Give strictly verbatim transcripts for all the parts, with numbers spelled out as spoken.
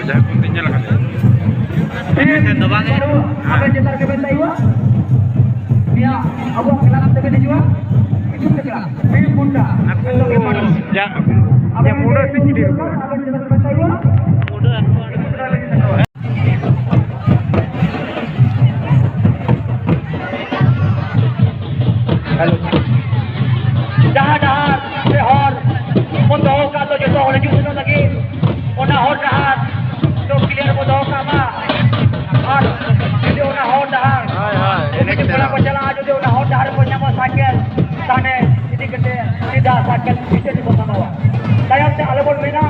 ᱡᱟᱦᱟᱸ ᱠᱷᱚᱱ ᱫᱚᱧ ᱧᱮᱞ ᱟᱠᱟᱫᱟ᱾ ᱴᱷᱤᱠ ᱫᱚ ᱵᱟᱝ ᱦᱮᱡ ᱟᱵᱮᱱ ᱪᱮᱛᱟᱱ ᱨᱮᱜᱮ ᱵᱮᱱ ᱛᱟᱦᱮᱸ ᱦᱩᱭᱩᱜᱼᱟ᱾ ᱱᱤᱭᱟᱹ ᱟᱵᱚᱣᱟᱜ ᱠᱞᱟᱵᱽ ᱛᱮᱵᱮᱱ ᱦᱤᱡᱩᱜᱼᱟ᱾ ᱦᱤᱡᱩᱜ ᱛᱮ ᱠᱞᱟᱵᱽ᱾ ᱢᱤᱫ ᱜᱷᱚᱱᱴᱟ᱾ ᱟᱠᱚ ᱡᱟ, ᱡᱟ ᱢᱩᱰᱟᱹ ᱥᱮ ᱪᱤᱞᱤ? ᱟᱵᱮᱱ ᱪᱮᱛᱟᱱ ᱨᱮᱵᱮᱱ ᱛᱟᱦᱮᱸ ᱦᱩᱭᱩᱜᱼᱟ᱾ ᱦᱮᱞᱳ᱾ ᱡᱟᱦᱟᱸ ᱰᱟᱦᱟᱨ ᱥᱮ ᱦᱚᱨ ᱵᱚᱱ ᱫᱚᱦᱚ ᱟᱠᱟᱫ ᱫᱚ ᱡᱚᱛᱚ ᱦᱚᱲ ᱦᱤᱡᱩᱜ ᱥᱮᱱᱚᱜ ᱞᱟᱹᱜᱤᱫ, ᱚᱱᱟ ᱦᱚᱨ ᱰᱟᱦᱟᱨ ᱫᱚ ᱠᱞᱤᱭᱟᱨ ᱵᱚᱱ ᱫᱚᱦᱚ ᱠᱟᱜ ᱢᱟ᱾ ᱟᱨ ᱡᱩᱫᱤ ᱚᱱᱟ ᱦᱚᱨ ᱰᱟᱦᱟᱨ ᱦᱳᱭ, ᱦᱳᱭ, ᱡᱩᱫᱤ ᱮᱱᱮᱡ ᱠᱚᱲᱟ ᱠᱚ ᱛᱮᱫᱚ᱾ ᱪᱟᱞᱟᱜᱼᱟ, ᱡᱩᱫᱤ ᱚᱱᱟ ᱦᱚᱨ ᱰᱟᱦᱟᱨ ᱨᱮᱠᱚ ᱧᱟᱢᱟ ᱥᱟᱭᱠᱮᱞ, ᱛᱟᱦᱚᱞᱮ ᱤᱫᱤ ᱠᱟᱛᱮ ᱥᱤᱫᱷᱟ ᱥᱟᱭᱠᱮᱞ ᱵᱤᱪᱟᱹᱨ ᱨᱮᱠᱚ ᱥᱟᱢᱟᱣᱟ᱾ ᱛᱟᱭᱚᱢ ᱛᱮ ᱟᱞᱚ ᱵᱚᱱ ᱢᱮᱱᱟ,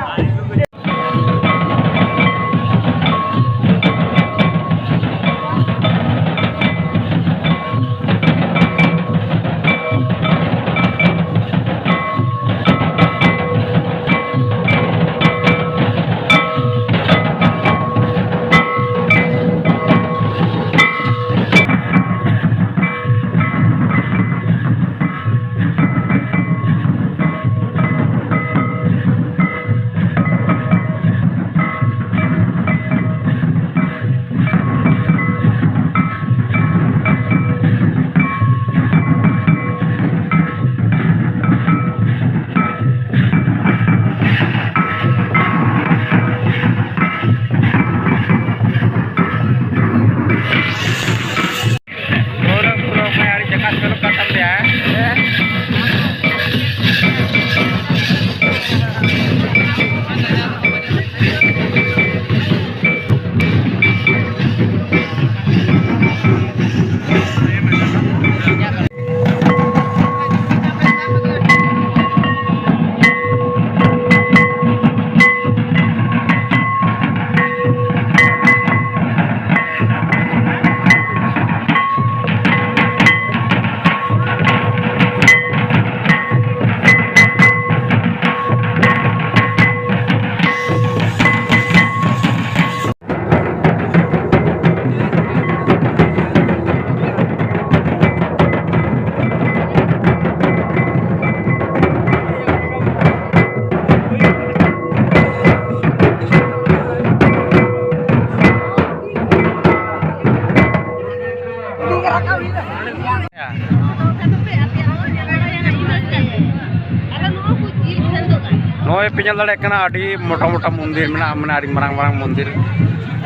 ᱱᱚᱜᱼᱚᱭ ᱯᱮ ᱧᱮᱞ ᱫᱟᱲᱮᱭᱟᱜ ᱠᱟᱱᱟ, ᱟᱹᱰᱤ ᱢᱚᱴᱟ ᱢᱚᱴᱟ ᱢᱚᱱᱫᱤᱨ ᱢᱮᱱᱟᱜᱼᱟ, ᱢᱟᱱᱮ ᱟᱹᱰᱤ ᱢᱟᱨᱟᱝ ᱢᱟᱨᱟᱝ ᱢᱚᱱᱫᱤᱨ᱾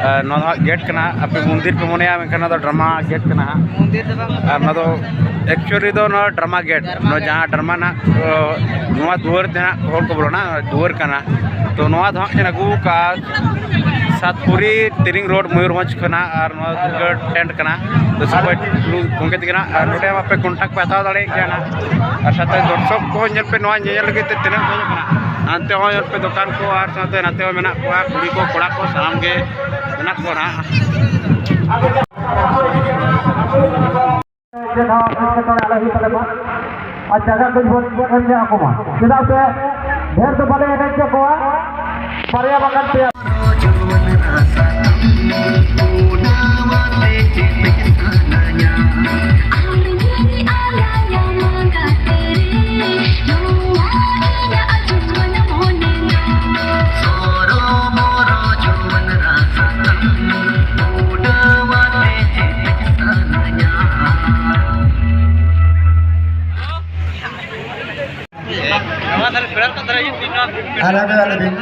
ᱟᱨ ᱱᱚᱣᱟ ᱫᱚ ᱦᱟᱸᱜ ᱜᱮᱴ ᱠᱟᱱᱟ, ᱟᱯᱮ ᱢᱚᱱᱫᱤᱨ ᱯᱮ ᱢᱚᱱᱮᱭᱟ, ᱢᱮᱱᱠᱷᱟᱱ ᱱᱚᱣᱟ ᱫᱚ ᱰᱨᱟᱢᱟ ᱜᱮᱴ ᱠᱟᱱᱟ ᱦᱟᱸᱜ᱾ ᱢᱚᱱᱫᱤᱨ ᱫᱚ ᱵᱟᱝ ᱟᱨ ᱱᱚᱣᱟ ᱫᱚ ᱮᱠᱪᱩᱭᱮᱞᱤ ᱫᱚ ᱱᱚᱣᱟ ᱰᱨᱟᱢᱟ ᱜᱮᱴ, ᱱᱚᱣᱟ ᱡᱟᱦᱟᱸ ᱰᱨᱟᱢᱟ ᱱᱟᱜ, ᱚ, ᱱᱚᱣᱟ ᱫᱩᱣᱟᱹᱨ ᱛᱮ ᱦᱟᱸᱜ ᱦᱚᱲ ᱠᱚ ᱵᱚᱞᱚᱱᱟ, ᱫᱩᱣᱟᱹᱨ ᱠᱟᱱᱟ᱾ ᱛᱚ ᱱᱚᱣᱟ ᱫᱚ ᱦᱟᱸᱜ ᱠᱤᱱ ᱟᱹᱜᱩ ᱠᱟᱜᱼᱟ ᱥᱟᱛᱯᱩᱨᱤ ᱛᱤᱨᱤᱝ ᱨᱳᱰ ᱢᱚᱭᱩᱨᱵᱷᱚᱸᱡᱽ ᱠᱷᱚᱱᱟᱜ, ᱟᱨ ᱱᱚᱣᱟ ᱫᱩᱨᱜᱟᱹ ᱴᱮᱱᱴ ᱠᱟᱱᱟ᱾ ᱛᱚ ᱥᱚᱵᱟᱭ ᱜᱚᱢᱠᱮ ᱛᱟᱹᱠᱤᱱ ᱦᱟᱸᱜ, ᱟᱨ ᱱᱚᱰᱮ ᱦᱚᱸ ᱟᱯᱮ ᱠᱚᱱᱴᱟᱠᱴ ᱯᱮ ᱦᱟᱛᱟᱣ ᱫᱟᱲᱮᱭᱟᱜ ᱜᱮᱭᱟ ᱱᱟᱜ᱾ ᱟᱨ ᱥᱟᱶᱛᱮ ᱫᱚᱨᱥᱚᱠ ᱠᱚᱦᱚᱸ ᱧᱮᱞ ᱯᱮ, ᱱᱚᱣᱟ ᱧᱮᱧᱮᱞ ᱞᱟᱹᱜᱤᱫ ᱛᱮ ᱛᱤᱱᱟᱹᱜ ᱠᱚ ᱦᱤᱡᱩᱜ ᱠᱟᱱᱟ᱾ ᱦᱟᱱᱛᱮ ᱦᱚᱸ ᱧᱮᱞ ᱯᱮ, ᱫᱚᱠᱟᱱ ᱠᱚ ᱟᱨ ᱥᱟᱶᱛᱮ ᱱᱟᱛᱮ ᱦᱚᱸ ᱢᱮᱱᱟᱜ ᱠᱚᱣᱟ, ᱠᱩᱲᱤ ᱠᱚ ᱠᱚᱲᱟ ᱠᱚ ᱥᱟᱱᱟᱢ ᱜᱮ ᱢᱮᱱᱟᱜ ᱠᱚᱣᱟ ᱱᱟᱜ᱾ ᱪᱮᱫ ᱦᱚᱸ ᱮᱴᱠᱮᱴᱚᱬᱮ ᱟᱞᱚ ᱦᱩᱭᱩᱜ ᱛᱟᱞᱮ ᱢᱟ᱾ ᱟᱨ ᱡᱟᱭᱜᱟ ᱠᱚ ᱵᱚᱱ ᱮᱢ ᱧᱚᱜ ᱟᱠᱚ ᱢᱟ, ᱪᱮᱫᱟᱜ ᱥᱮ ᱰᱷᱮᱨ ᱫᱚ ᱵᱟᱞᱮ ᱮᱱᱮᱡ ᱦᱚᱪᱚ ᱠᱚᱣᱟ, ᱵᱟᱨᱭᱟ ᱵᱟᱠᱷᱟᱱ ᱯᱮᱭᱟ᱾ ᱟᱞᱟᱜᱽ ᱟᱞᱟᱜᱽ ᱵᱤᱱ᱾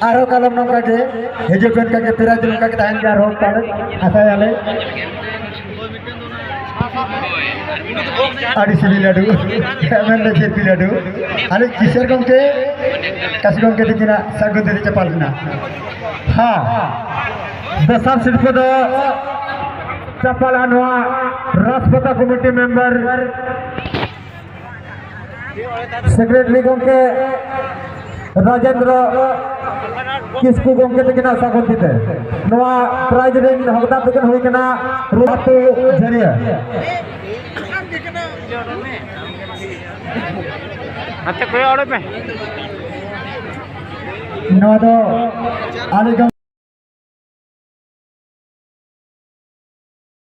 ᱟᱨᱦᱚᱸ ᱠᱟᱞᱚᱢ ᱱᱚᱝᱠᱟ ᱜᱮ ᱦᱤᱡᱩᱜ ᱯᱮ, ᱚᱱᱠᱟ ᱜᱮ ᱯᱨᱟᱭᱤᱡᱽ ᱱᱚᱝᱠᱟ ᱜᱮ ᱛᱟᱦᱮᱱ ᱜᱮᱭᱟ ᱟᱨᱦᱚᱸ ᱯᱟᱞᱮ, ᱟᱥᱟᱭᱟᱞᱮ᱾ ᱟᱹᱰᱤ ᱥᱤᱵᱤᱞ ᱞᱟᱹᱰᱩ, ᱢᱮᱱᱫᱚ ᱡᱤᱞᱯᱤ ᱞᱟᱹᱰᱩ᱾ ᱟᱞᱮ ᱠᱤᱥᱳᱨ ᱜᱚᱢᱠᱮ, ᱠᱟᱥᱤ ᱜᱚᱢᱠᱮ ᱛᱟᱹᱠᱤᱱᱟᱜ ᱥᱟᱹᱜᱩᱱ ᱫᱟᱨᱟᱭ ᱪᱟᱯᱟᱞ ᱨᱮᱱᱟᱜ᱾ ᱦᱮᱸ, ᱫᱚᱥᱟᱨ ᱥᱤᱨᱯᱟᱹ ᱫᱚ ᱪᱟᱯᱟᱞᱟ ᱱᱚᱣᱟ ᱨᱟᱥᱯᱟᱛᱟ ᱠᱚᱢᱤᱴᱤ ᱢᱮᱢᱵᱟᱨ ᱥᱮᱠᱨᱮᱴᱟᱨᱤ ᱜᱚᱢᱠᱮ ᱨᱟᱡᱮᱱᱫᱨᱚ ᱠᱤᱥᱠᱩ ᱜᱚᱢᱠᱮ ᱛᱟᱹᱠᱤᱱᱟᱜ ᱥᱟᱹᱜᱩᱱ ᱛᱤᱛᱮ᱾ ᱱᱚᱣᱟ ᱯᱨᱟᱭᱤᱡᱽ ᱨᱮᱱ ᱦᱚᱠᱫᱟᱨ ᱫᱚᱠᱤᱱ ᱦᱩᱭ ᱠᱟᱱᱟ ᱨᱩᱯᱟᱛᱩ ᱡᱷᱟᱹᱨᱤᱭᱟᱹ᱾ ᱦᱟᱱᱛᱮ ᱠᱚᱭᱚᱜ ᱚᱲᱮᱡ ᱯᱮ᱾ ᱱᱚᱣᱟ ᱫᱚ ᱟᱞᱮ